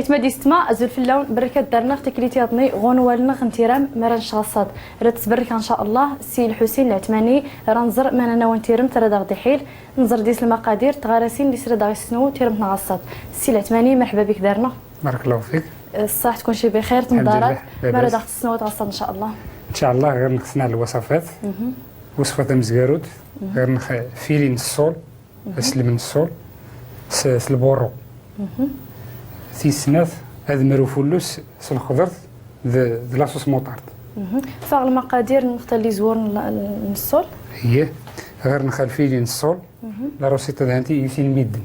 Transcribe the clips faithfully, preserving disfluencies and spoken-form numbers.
Tma d istma, azul fell-awen, berrkat darnɣ tiklit yaḍni ɣ unwal-nɣ n tiram mara ncɣaṣṣaḍ. Rad tbrik ncallaha ssi Lḥusin Lɛetmani, ra nẓer mana n-awen tiremt rad aɣ-d-iḥil, nẓer dis lmaqadir, tɣarasin dis rad aɣ-isnw tiremt n-ɣaṣṣaḍ. Ssi Lɛetmani, merḥba bik darnɣ. Barakallahu fik. Ṣṣaḥ, tkun ci bixir, tmḍarat, mara ad aɣ-tissnwd ɣaṣṣaḍ ncallaha. Ncallaha, ɣur-nɣ snat lwaṣafat. Lwaṣfa tamzgarut, ɣur-nɣ fili n ṣṣul, aslem n ṣṣul s, s lburru. Tis snat, admer ufullus s lxeḍrt d, d laṣuṣ muṭard. Faɣ lmaqadir n xtal izwur n, n ṣṣul? Iyyih, ɣur-nɣ lfili n ṣṣul, laruṣiṭ ad anti yusin midden.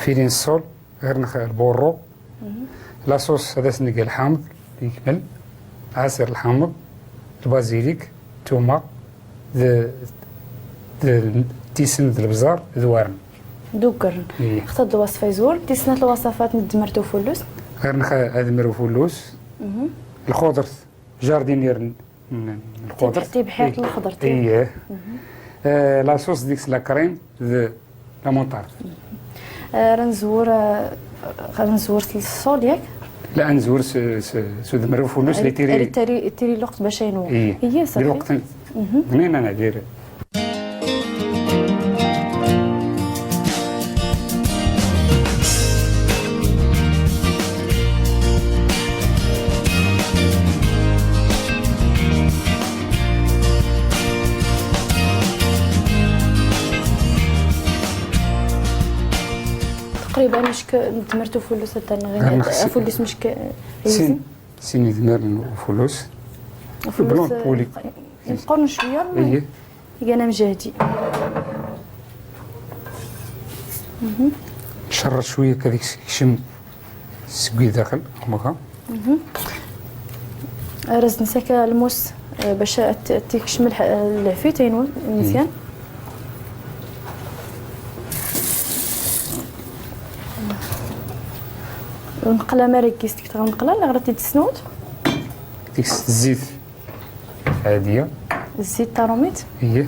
Fili n ṣṣul, ɣur-nɣ lburru, laṣuṣ ad as-neg lḥamḍ ikmel, ɛṣir lḥamḍ, lbazilik, tuma, d, d tisn d lbẓar d warn. D ugrn. Iyyih. Xtad lwaṣfa izwur, tis snat lwaṣafat n dmert ufullus? Ɣur-nɣ admer ufullus, lxuḍrt, jardinier n, n, n lxuḍrt. Tibḥirt lxeḍrt. Iyyih. Eh, laṣuṣ digs la crème d la moutarde. Eh, ra nzwur, eh, ra nzwur s ṣṣul, yak? La, nzwur s, s, s udmer ufullus li tiri. Tiri, tiri lweqt bac a inwa. Iyyih. Iyyih, ṣafi. Di lweqt n, mhm, bnina nadir. Taqriban mcka n dmert ufullus ad-nɣi, afullus mcka, sin, sin idmaren ufullus. Ufullus, blanc, eh, poli. Imqurn cwiya. Iyyih. Igan amjahdi. Mhm. Ncerrd cwiya akka ad ikcem seg daxel, umaka. Mhm. Rad nsak lmus, eh, bac ad, ad ikcem lḥ-, lɛfit a inwa, mzyan. Lmeqla mara gis dik tɣ lmeqla, la ɣra tid-snwd? Dik zzit. Ɛadiya. Zzit tarumit? Iyyih.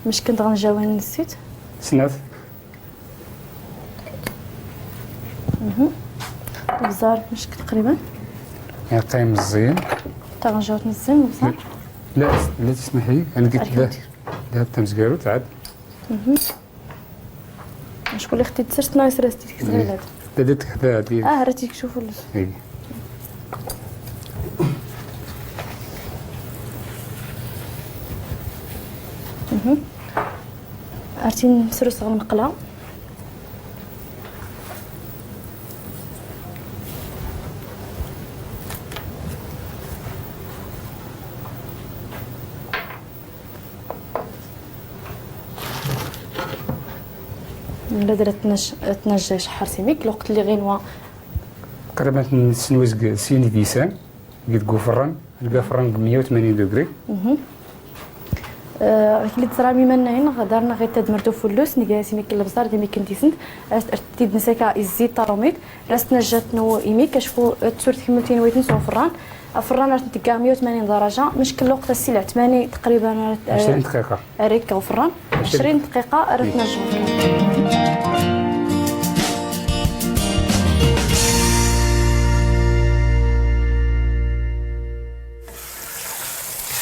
Mcka dɣ njawen zzit? Snat. Mhm. Lbẓar mcka taqriban? Iqqim mẓẓin. Taɣ njawt mẓẓin lbẓar? La, la tismaḥi, ana git da, da tamzgarut ɛad. Mhm. Acku li xti tsert nayes rasti dik tɣilad. Da, da, da, da. Ah, rati ksufullus. Iyyih. Mhm. Artin srus ɣ lmeqla. Nrad rad tnaj-, tnajjay cḥar s imik, lweqt lli ɣ inwa. Taqriban snwizg sin idisan, gid gu ferran, lga ferran g meyya u tmanyin degré. Mhm. Eh, ɣik lli tẓram imannayen, darnɣ ɣid tadmert ufullus, nga s imik n lbẓar, d imik n tisnt, rad tid nsaka izzit tarumit, Ras tnajjat n imik, acku tsur tkemmelt inwayt n s uferran. Aferran ar t-ntegga meyya u tmanyin daraja, mckn lweqt a ssi Lɛetmani taqriban ar, ɛecrin dqiqa. Ar ikka uferran. Ɛecrin dqiqa ar tnajjat.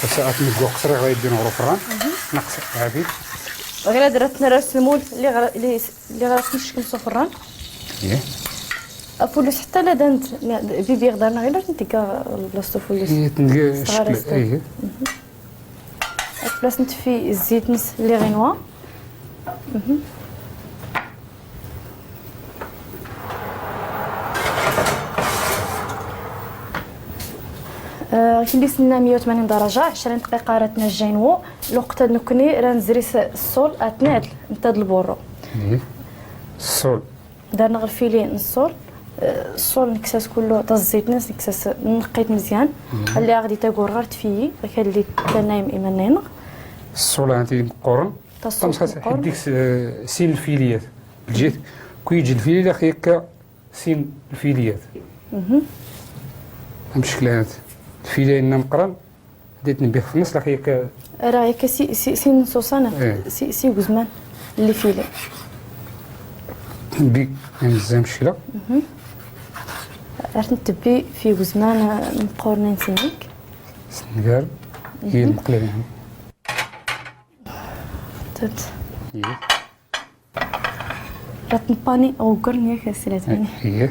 Ass-a ad t-neggu aqesri ɣer yiddin ɣer uferran. Neqs ɛadi. Ɣir ad rad tnara s lmul li ɣer, li Lliɣ ara tneckem s uferran. Ih. Afulus ḥtta la dant, bibi ɣ darna ɣir la tntegga blas ufulus. Ih, tntegga ccekla, ih. Blas nteffi zzit-ns lli ɣ inwa. Ɣik lli s-nna meyya u tmanyin daraja, ɛecrin dqiqa ara tnajja inwu, lweqt ad nukni ra nzri s ṣṣul ad t-nɛdl, ntta d lburu. Ih. Ṣṣul. Darna ɣ lfili n ṣṣul, eh, ṣṣul nksa-s kullu taẓẓit-ns, nksa-s, nneqqi-t mzyan, alli aɣ-d-itagurɣar tfiyyi, akk alli tannayem imannayen-nɣ. Ṣṣul anti meqqoren, taṣṣult meqqoren. Dik, eh, sin lfiliyat. Lǧiht, ku yij lfili la xyakka sin lfiliyat. Mhm. Amcekla-nat. Lfili inna meqqran, Dit nbix f nns la xyakka. Ara yakka si, si, si nṣuṣan, eh, si, si guzman lli fili. Nbi, nzam cila. Mhm. Ar tntbbi f iguzman mqqurn n simik. Sngar. Iyy, lmqla. Tat. Iyy. Ra tnppani ugrn yak slat. Iyy.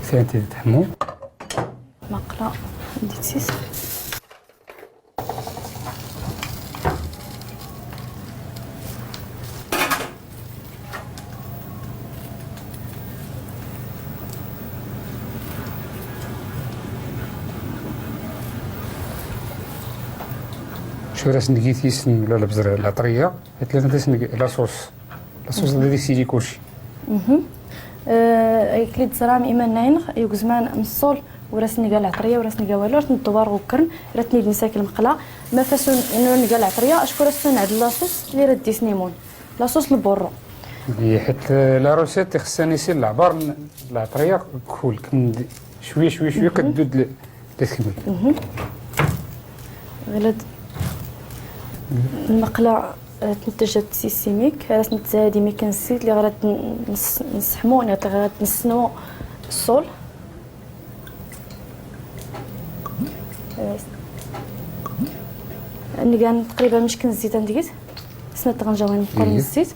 Slat tḥmu. Maqla. Diksis. Cwar asn-dgit isn ula lbẓr lɛṭrya, atlan ad asn-neg la sauce. La sauce ad as-ili kulci. Akken i d-teẓram imannayen, iguzman n ṣṣul, ur asn-nga lɛṭrya, ur asn-nga walu, ar tn-ddwar ugrn, ra tn-id-nsak lmqla. Ma f asn-nga lɛṭrya, acku ra asn-nɛd la sauce, li ra ddisn imun. La sauce lburru. Iyy, ḥit la recette ixsan isn lɛbar n lɛṭrya kul, cwi cwi cwi, kd-dd la tkml. Ɣilad lmqla, eh, tntjat s simik, ra tntzad imik n zzit, li ɣra tn-, ns-, nsḥmu, neɣ ɣra tnsnw ṣṣul. Ngan tqriban mckn zzit andgit. Snat tɣnjawin mqqurn n zzit.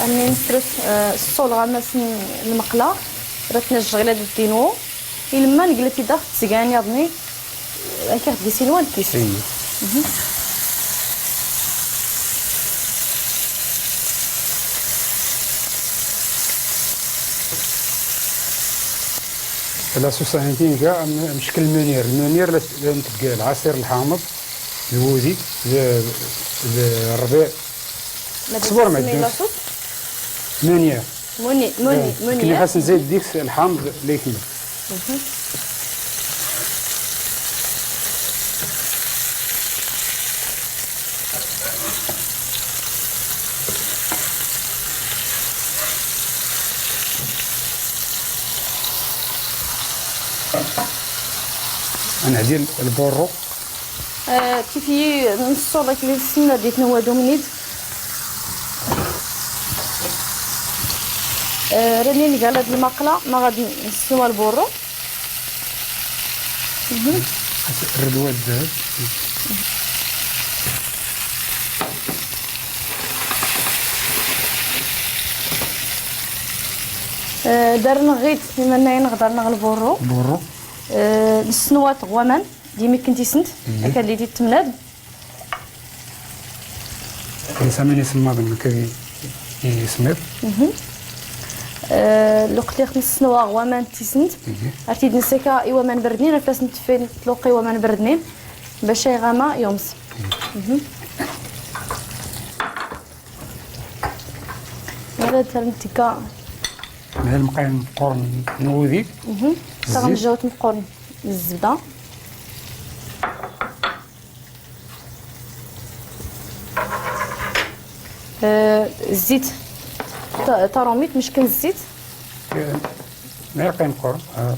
Armi nfres, eh, ṣṣul ɣer mass n lmqla, ra tnjj ɣilad ddinwu, ilmma ngla-t-id ax tgan yaḍni, akka ɣ-tgisin wa ddis. La sauce-ahin-ti nga mckn lmunir. Lmunir la, la ntgga lɛasir lḥamḍ, d wudi, d, d rrbiɛ. Ṣbur ma ddus. Munir. Muni, muni, muni. Kni ḥas nzid dik lḥamḍ la ikml. Anɛdi lburru. Eh, kif i nṣṣul akk li ssnna di tnwwa d umnid. Eh, rani ngalad lmaqla, ma ɣad nsnwa lburru. Rrd waddad. Eh, darnɣ ɣid, imannayen ɣ darnɣ lburru. Burru. Eh, nsnwa-t ɣ waman. Di mikken tisent, akka lli di tmnad. Di samin isemmaḍen akka di, di ismiḍ. Eh, luqt i ɣ-t-nsnwa ɣ waman tisent, ar t-id-nsaka i waman brdnin, ar flas ntfin tluqi waman brdnin, bac a iɣama yums. Ɣilad ar ntgga. Mhal mqayem mqqurn n wudi. Taɣmjawt mqqurn n zzbda. Eh, zzit. Ta-, tarumit, mckn zzit. Eh, mhal mqayem mqqurn. Eh.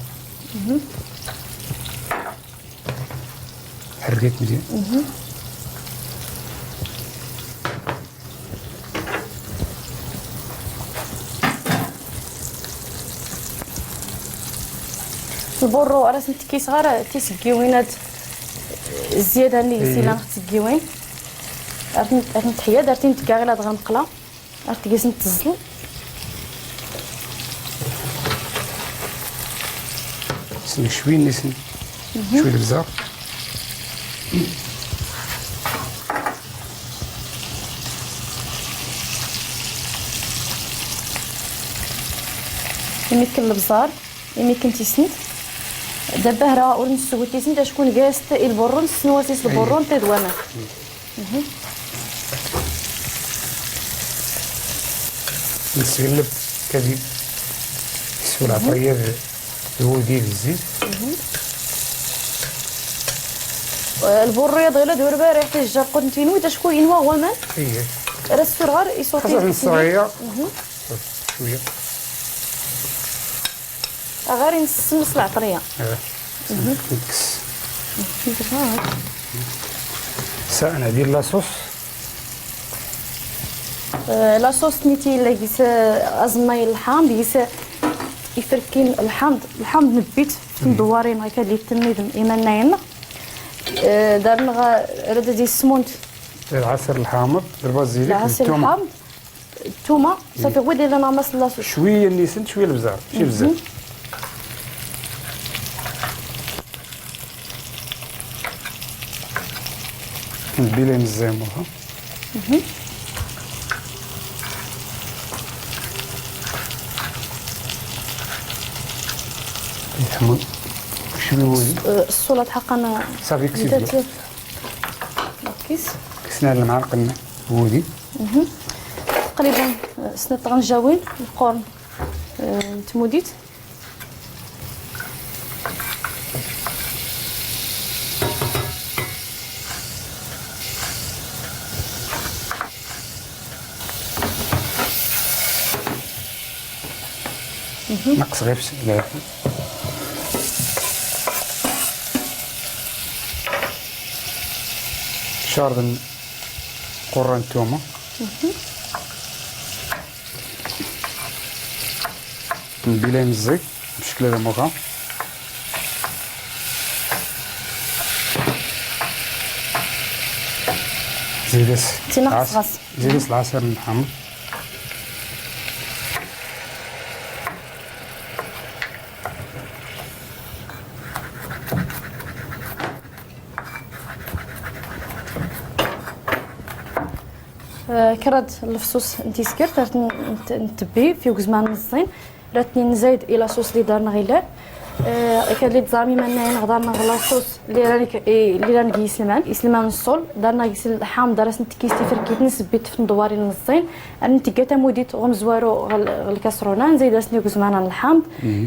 Ḥerrgit mzyan. Lburru, ar as-ntekkiseɣ ɣar tisggiwin ad zzyadan i s-ilan ɣ tsggiwin. Ar ten-, ar ten-tḥyad, ar ten-tgga ɣilad ɣ lmqla. Ar tgis n tẓẓl. Sn cwi n isn. Cwi d lbẓar. Imikken lbẓar, imikken tisnt. Dabbahra ur nsswwit tisnt, acku nga-as-t i lburru, nsnwa-as i lburru, nṭṭi d waman. Nesgleb kadi isura ṭriyad d wudi d zzit. Lburru yaḍ ɣilad ur bariɣ tijjar qud n tinwit acku inwa waman. Iye. Rad ssurɣer i sauté. Xas nṣṣaɣ-iya. Mhm. Cwiya. Ɣer i nessmmes lɛeṭrya. Eh. Mhm. Nekkes. Sa nɛeddi la sauce. Eh, la sauce niti illa gis, eh, aẓemmay n lḥamḍ, gis, eh, iferkin lḥamḍ, lḥamḍ nbbi-t f tndewwarin, akka lli tnnidem imannayen-nneɣ. Eh, darnɣ, eh, rad ad issmunt. Lɛaṣir lḥamḍ, lbazilik, lɛaṣir lḥamḍ. Ttuma, safi, ɣwid illan amas n la sauce. Cwiya nni-sent, cwiya lbẓar, maci bzzaf. Nbbi lay neẓẓay muha. Yeḥmu cwiya wudi. Eh, ṣṣulat ḥaqqan. Safi, kkes-it. Kkes. Kkes-nna lmɛalq n wudi. Mhm. Taqriban, eh, snat tɣenjawin lqurn, eh, n tmudit. Mhm. Nqes ɣif s-, ɣif. Carḍen qurra n ttuma. Mhm. Nbbi lay neẓẓay, bcekla d amuɣa. Zid-as. Tinaqes lɛas-, ɣas. Zid-as lɛaṣir n lḥamḍ. Eh, kraḍ lefṣuṣ n tiskert, rad n-, n-, ntebbi f ugezman n ẓẓin, rad tnin nzayd i la sauce lli darnɣ illan. Eh, akka lli tẓram imannayen-nneɣ darnɣ la sauce lli ran g-, i, lli ran g yiselman, iselman n ṣṣul, darnɣ gis lḥamḍ, ar as-ntekki s tiferkit, nsbbi-t f tndewwarin n ẓẓin, ar ntgga tamudit ɣ umezwaru ɣ l-, ɣ lkasruna, nzayd-asn ugezman n lḥamḍ,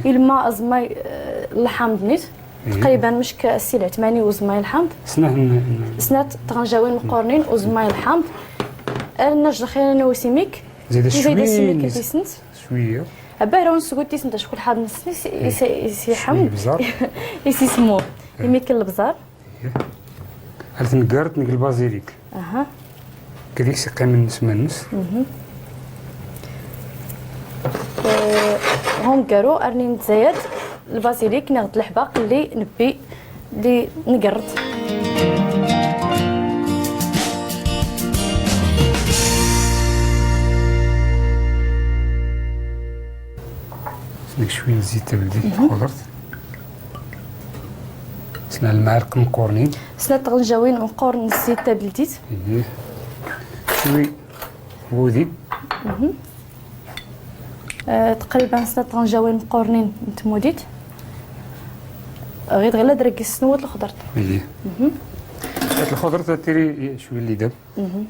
ilmma aẓemmay, eh, n lḥamḍ-nit. Taqriban mck ssilɛt mani uẓemmay n lḥamḍ. Snat n-, n-, snat tɣenjawin mqqurnin uẓemmay n lḥamḍ. Ar nnaj lxir-nni usimik. Zid-as cwiya. Zid-as imik tisnt. Cwiya. Abba hraw nsgut tisnt acku lḥamḍ-nsn is-, is-, is-, iḥmḍ. Cwiya lbẓar. Is-, ismu. Imik lbẓar. Ar tnggart neg lbazilik. Aha. Kdik s iqqimen nsman-ns. Mhm. Eh, ɣ umgaru, ar nin nzayad lbazilik neɣ d lḥbaq lli nbbi lli nggrt. Neg cwiya n zzit tabldit, mhm, lxudrt. Snat lmɛalq mqqurnin. Snat tɣenjawin mqqurn n zzit tabldit. Ih. Cwiya wudi. Mhm. Eh, taqriban snat tɣenjawin mqqurnin n tmudit. Ɣid ɣila dreg snat lxudrt. Ih. Mhm. Snat lxudrt ad tiri cwiya lidam. Mhm.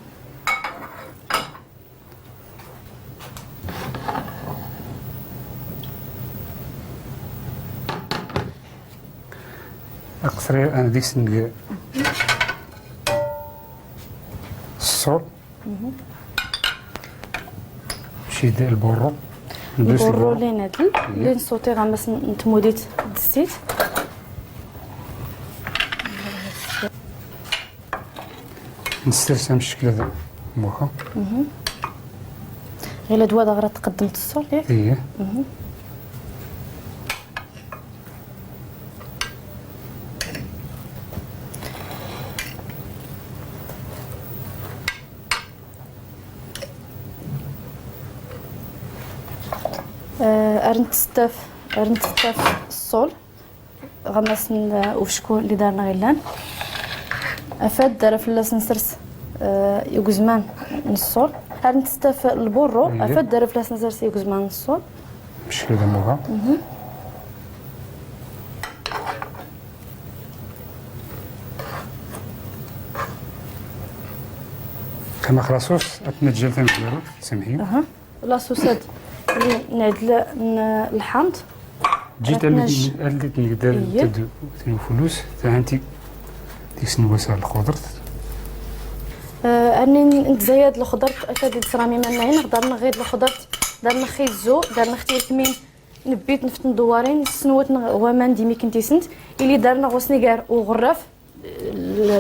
Aqsri, ana deg-s neg ṣṣur. Mhm. Cid lburru. Lburru lli nadl, lli nṣuti ɣ ammas n tmudit d zzit. Nssers am ccekla d muxa. Mhm. Ɣila d wa daɣ ra tqeddmeḍ ṣṣur, yak? Ih. Mhm. Eh, ar nttaf, ar nttaf ṣṣul. Ɣ ammas n, eh, ufecku lli darnɣ illan. Afad ara fell-as nsers, eh, igezman n ṣṣul. Ar nttaf lburru, ih, afad ara fell-as nsers igezman n ṣṣul. Mckla d amuɣa. Mhm. Kama xlaṣus, ad tnǧǧal tamezwarut, samḥi. Aha. Laṣuṣ ad nɛdl n lḥamḍ. Ǧit allit n-, allit n-, iyya, td-, tin ufulus, tahanti tis n wasa lxudrt. Arni ndzayad lxḍrt akad i-dsrami mannayin, ɣ-darnɣ ɣid lxḍrt, darnɣ xizzu, darnɣ tirkmin, nbbit nft nḍwarin, snwt nɣ waman d-imikn tisnt, ili darnɣ ɣ-usngar uɣrraf,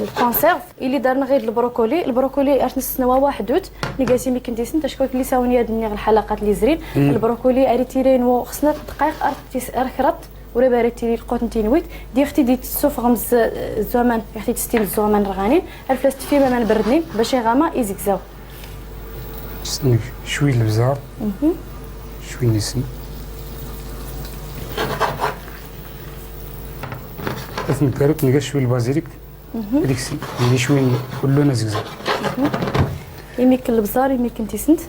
lkonserv, ili darnɣ ɣid lbrokoli, lbrokoli ar-tnsnwa waḥdut, ngas imikn tisnt, acku akli sawn yad-nni ɣ-lḥalaqat lizrin, lbrokoli ar-itiri nwu xsnat dqaiq ar-kraḍt, ur-abari tiri lqut n-tinwit, diɣ-t-id-itsufɣ mz-zwaman, iɣ-t-id-stin zwaman rɣanin, ar-flas tfim aman brdnin, bac iɣama izgzaw. Cwi n-lbẓar, cwi n-isn. Ad-t-ngarut, nga cwi n-lbazilik, ad-iksin, yili cwi n-ullun azgzaw. Imikn lbẓar, imikn tisnt.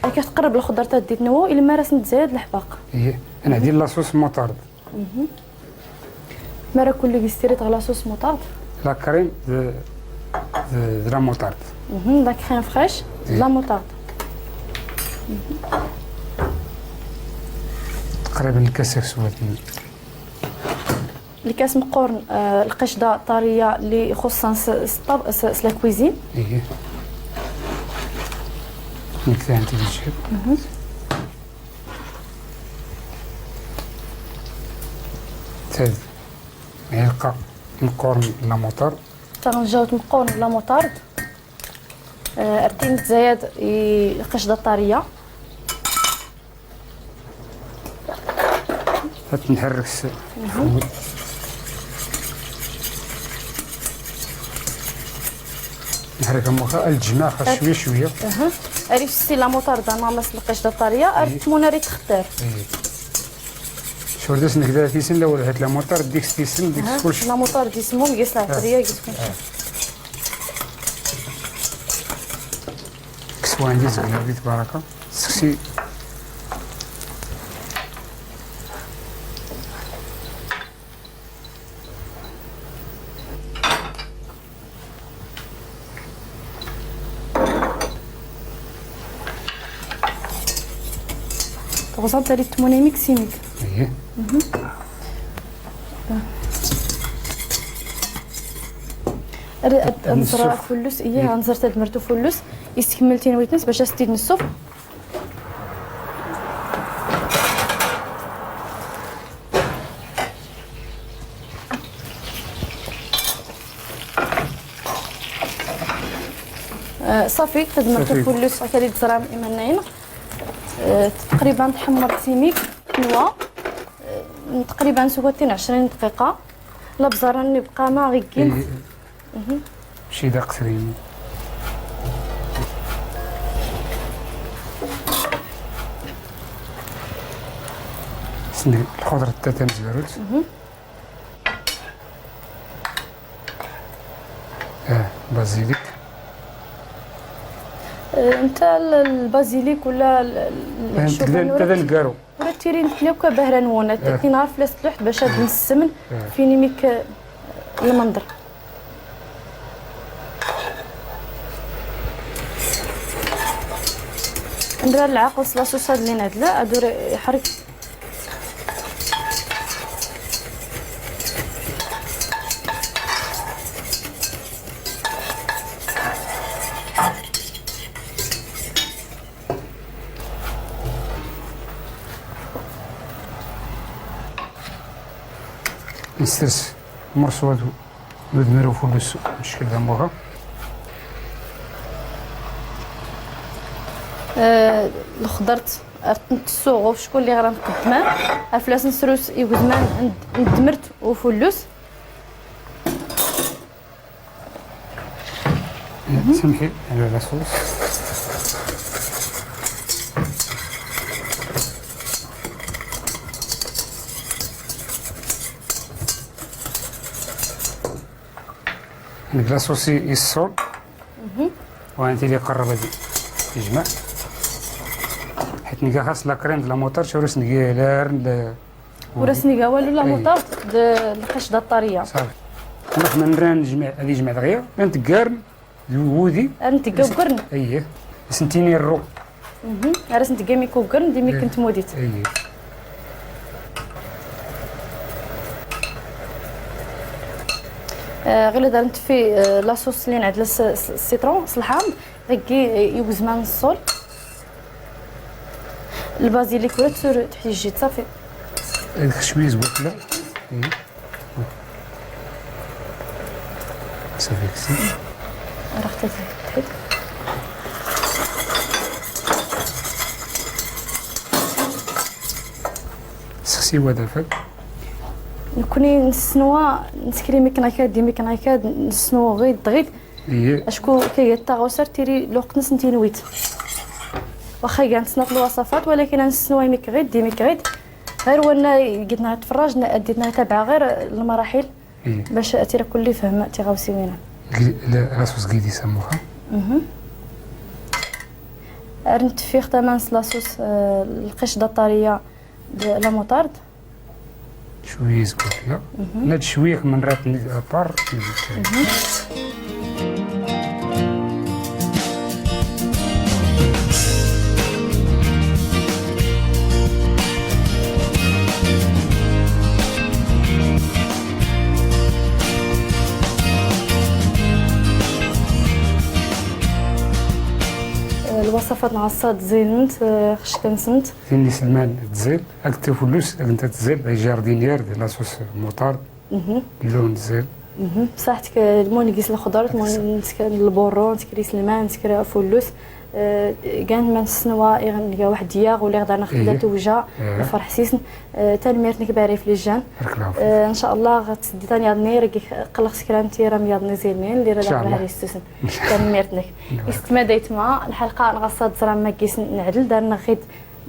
Akka tqrb lxḍrt ad-dd-itnwu, ilmar asn-tdzayad lḥbaq. Ih, anɛdi lasus muṭard. Mara kulli gis tirit ɣ lasus muṭard. La crème de, de, de la moutarde. La crème fraîche de la moutarde. Tqrib lkas aswad. Lkas mqqurn, lqicḍa ṭariya li ixuṣṣn s, s la cuisine. Ih. Nek tanti di jhib. Tad mɛlqa mqqurn la moutarde. Taɣnjawt mqqurn la moutarde. Ar-t-id-ndzayad i lqicḍa ṭariya. Ad-t-nḥerrek s fud. Nḥerrek am waxa, ad-t-jmeɛ xa cwiya cwiya. Ar-ifessi la moutarde, nɣmas lqicḍa ṭariya, ar-tmun ar-itxtar. Cwar das-nek da tisn, lawal hat la moutarde, dik tisn, dik kulci. La moutarde ismun, gis la ṭariya, gis kulci. Kswan di zgna di tbaraka. Seksi. Tɣzant ali tmunimik simik. Ih. Anẓra fullus, ih, anẓr tadmert ufullus, iskemmel tinwit-ns bac as-t-id-nssuf. Ṣafi, tadmert ufullus akad i-d-tẓram imannayen. Taqriban tḥemmert simik, tnwa. Taqriban s ugattin ɛecrin dqiqa. Labẓar-nni bqa ma ɣ-iggint. Cida qsrin. Sni lxudrat tamzwarut. Bazilik. Nta lbazilik wala lcuban. Ur ttirin tnakka bahra-nwen, ad-t-id-tin ɣer flas tluḥt bac ad-nssmn f inimik lmnḍr. Ndra lɛaql s laṣuṣ ad-lin adla, ad ur iḥrk. Nstrs murṣwat n udmr ufullus, mckl d amwaɣa. Lxḍrt ar tent-ssuɣ ɣ ufcku lli ɣ-ra nqddma, aflas nsrus igzman n dmrt ufullus. Samḥi ɛla la sauce. Nek la sauce i-, iṣṣun. Wa anti li qerreb ad ijmeɛ. Ḥit nga xas la crème de la moutarde, ur as-nga larn. Ur as-nga walu la moutarde d lqicḍa ṭṭariya. Ṣafi. Nruḥ ma nra nejmeɛ, ad ijmeɛ dɣi, ad nteggarn d wudi. Ad ntegga uggren. Ayya. As-nttini rru. Ar as-ntegga mi k-uggren d imi k-ntmudit. Ayya. غير دا نتفي لاصوص لي نعدل السيترون صلحام. غيكي يوزمان الصول. البازيليك ولا تسور تحيجي صافي. الخشويز بوكلا. صافي كسي. راه حتى تحيد. سخسي ودافك. نكوني نسنوا نسكري ميكنايكات دي ميكنايكات نسنوا غيد غيد. اشكو كي يتاغوسر تيري لوقت نسنتي نويت. واخا كاع نسنات الوصفات ولكن نسنوا ميك غيد دي ميك غيد. غير وانا قدنا نتفرج اديتنا تابعه غير المراحل. باش اتيرا كل فهم تيغاوسي وينا. لاصوص كيدي سموها. ارنت فيخ تمانس لاصوص القش دطاريه. لا موطارد. شويه زكوت لا. ناد شويه من رات ابار. الوصفات نعصات زينت خشكنسنت. فين سلمان تزيل اكتب فلوس انت تزيل جاردينير دي لاصوص موطارد. اللون تزيل. بصحتك. المون نقيس الخضر، المون نسكر البورو، نسكر سلمان، نسكر فلوس. كان ما نسنوا يغنقى واحد دياغ ولا غدا ناخذ توجا. فرح سيسن. تنميرتنك باري في لجان. ان شاء الله غتسدي ثاني ياضني رقي قلق سكرانتي راه مياضني زينين اللي راه راه يستسن. تنميرتنك. استماديت ما الحلقه نغصت زرا ما كيس نعدل دارنا غيد.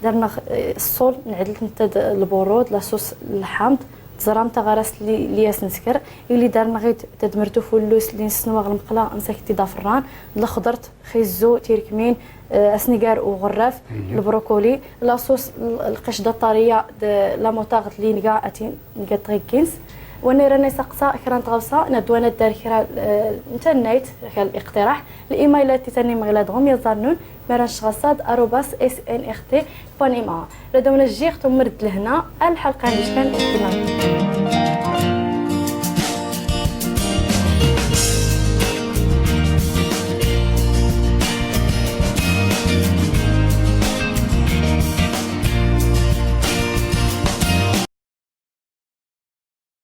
درنا الصول نعدلت نتا البورود لاصوص الحامض. تزرام تغرس لي لياس نسكر. اللي درنا غير تدمرتو فلوس اللي نسنوا غلمقلا نسكتي ضافران. الخضرت خيزو تيركمين. اسنقار وغراف. البروكولي لاصوص القشده الطريه. لا موطاغ اللي نقا اتين نقا تغيكينس. وانا راني سقسا كرا نتغوصا ندوانا دار كرا. نتا النايت كان الاقتراح. الايميلات تاني مغلادهم يزارنون. مرنش غصاد آروباس اس ان ار تي بوان ام ا. ردونا الجيخ ثم مرد لهنا الحلقه اللي كان.